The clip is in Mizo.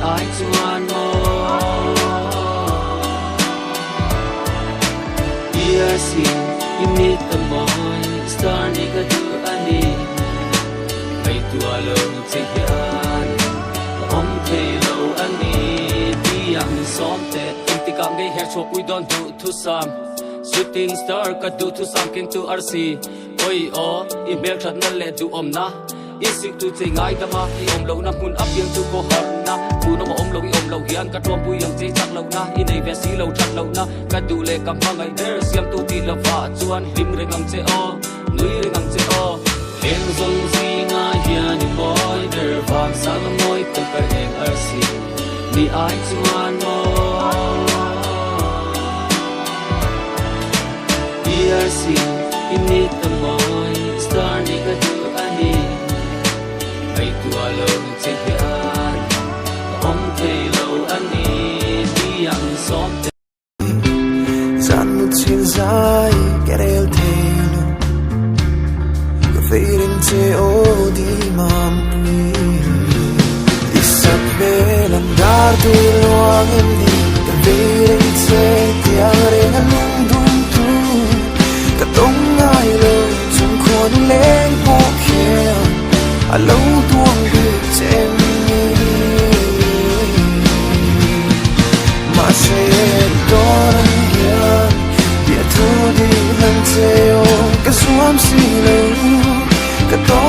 ai chuan maw ERC i mit a mawi star ni ka duh a ni Ngaihtuah lo che hian ka awm thei lo a ni Tiang min sawm teh engtikah ngei her chhuah pui dawn duh thusam Shooting star ka duh thusam kengtu arsi Awi aw i hmelthatna leh duhawmna I siktu che ngaidam a, i awm lohna hmun a piang chu kaw harhna. Hmuhnawm a awm lo, i awm loh hian ka ṭuampui ang che chak lohna, i nei ve si lo ṭhat lohna. Ka duh leh ka hmangaih ber siamtu tih lovah chuan hlim reng ang che aw, nui reng ang che aw. Eng zawng zingah hian i mawi ber vang sang a mawi tel ka eng arsi ni ai chuan maw. I arsi i mit a mawi star ni ka duh a ni Ngaihtuah lo che hian ka awm thei lo a ni Tiang sawm te Zan mu chin zai ka rel thei lo Ka feirin che aw di mam pui I sak hmel an dar tui luang em ni Ka feirin che tiang reng a lung dum tu Ka tawng ngai lo chung khuanu leng pawh khian A lo tuang bik che em ni Mahse dawn ang hian Bia thu ding hlan che aw Ka zuam si lo Ka tawng.